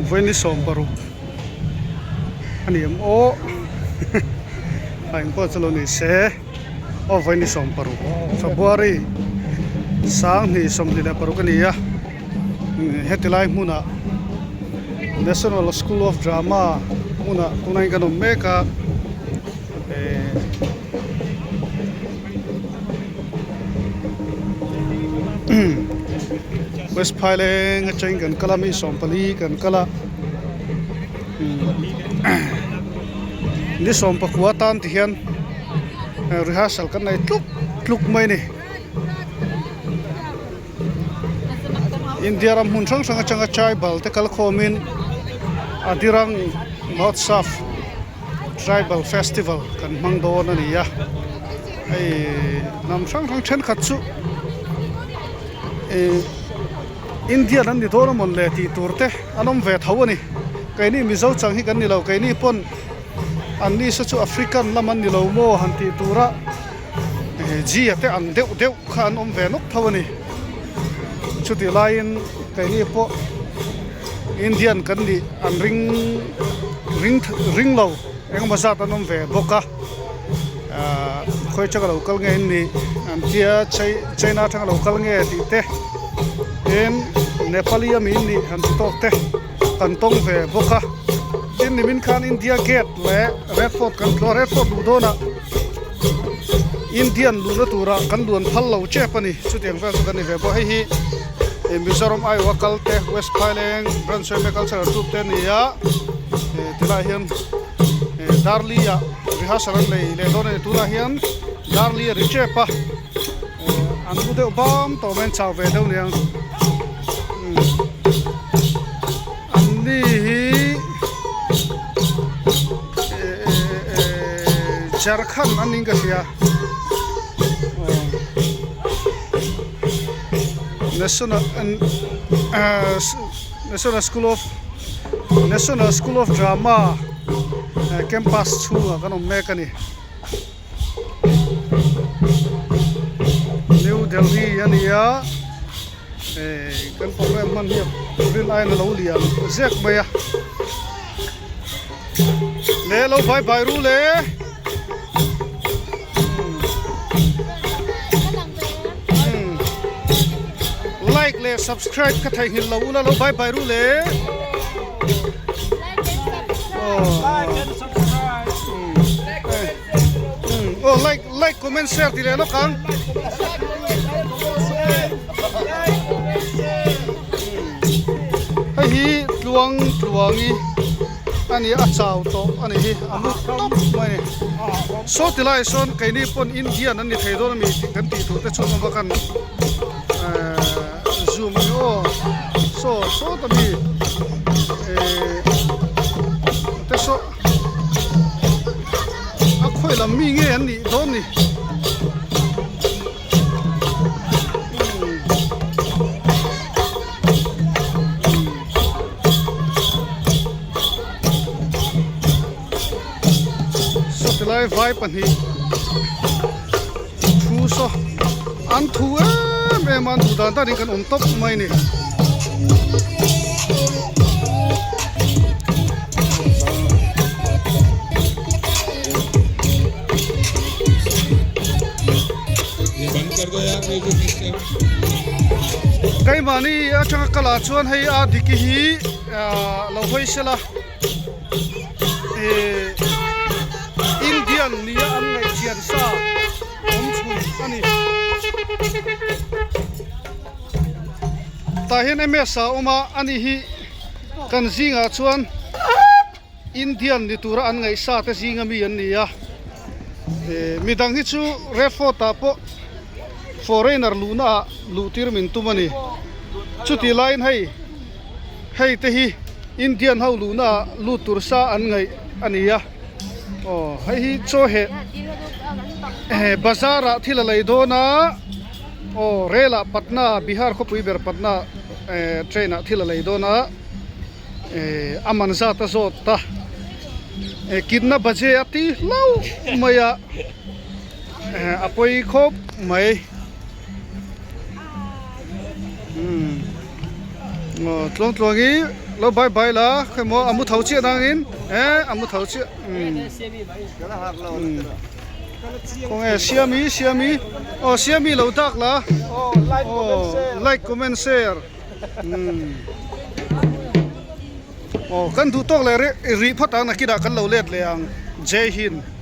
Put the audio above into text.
Vawiin 16 a ni em aw a engpawh chu lo ni se aw vawiin 16 February 2026 a ni a heti lai hmunah National School of Drama hmunah tunah hian kan awm mek a ehh. West Phaileng atangin kan kal a mi 14 kan kal a ni 19 tan ti hian rehearsal kan nei tluk tluk mai a ni India ram hmun hrang hrang atanga tribal te kal khawmin Adirang Mahotsav. Tribal festival kan hmang dawn a ni a hei hnam hrang hrang thenkhat chu ihh Indian an ni dawn a mawn le tih tur te an awm ve tho a ni keini Mizo chang hi kan ni lo keini pawn an ni se chu African lam an ni lo maw han tih tura G a te ang deuh deuh kha an awm ve nawk tho a ni chutih laiin keini pawh. Indian kan nih an ring ring ring lo engemaw zat an awm ve bawk a ahh khawi atanga lo kal nge an nih an tia china atanga lo kal nge tih te tin Nepali ami an nih han ti tawk te kan tawng ve bawk a tin nimin khan India gate leh Red Fort kan tlawh a Red Fort luh dawnah Indian luhna turah kan luan phal lo tep a ni chutiang vel chu kan ni ve bawk hei hi. Mizoram Iowa kal te West Phaileng Branch Yma Cultural Troupe te a ni a tilai ah hian Darli ah rehearsal an nei leh dawn a ni tunah hian Darli a ri tep a an bu deuh bam tawh mai an chau ve deuh aniang an ni hi Jharkhand an niin ka hria. National National School of National School of Drama campus chhungah kan awm mek a ni New Delhi a ni a eh kan program hman hi rin aiin a lo lian zek mai a le lo bye bye ru le. Like leh subscribe ka theihnghilh lo ula lo bye bye ru le. Like and subscribe. Oh like like comment share ti leh lawk ang. Hei hi tluang tluangi a ni a chau tawh a ni hi a mu tawp mai a ni saw ti lai sawn keini pawn Indian an ni thei dawn ami tih kan tih tur te chu awm a kan ehh zoom a ni aw saw sawt ami ehh te saw a khawi lam mi nge an nih dawn ni. Saw tilai vai pahnih thu saw an thu em em a an duh dan danin kan awm tawp mai a ni. Keimahni atanga kal ah chuan hei a diki hi ahh lo hawi sela ihh Indian nia an ngaihchian sa awm chhun a ni. Tah hian ms a awm a ani hi kan zingah chuan. Indian ni tura an ngaihsa te zinga mi an ni a, eh midang hi chu Red Fort ah pawh foreigner luhna ah luh tir min tum a ni, chutih laiin hei hei te hi Indian ho luhna ah lut tur sa an ngaih a ni a, aw hei hi chaw heh eh bazar ah thil a lei dawn a, aw rel ah Patna Bihar khawpui ber Patna eh train ah thil a lei dawn a. Eh a man zat a zawt a eh kitna baje a ti hlauh mai a eh a pawi khawp mai umm. Aw tluang tluang hi lo bye bye la khawimaw a mu tho chiah nangin eh a mu tho chiah umm khawnge siami siami aw siami lo dak la aw like comment share umm aw kan duh tawk leh rih phawt ang nakinah kan lo let leh ang Jai Hind.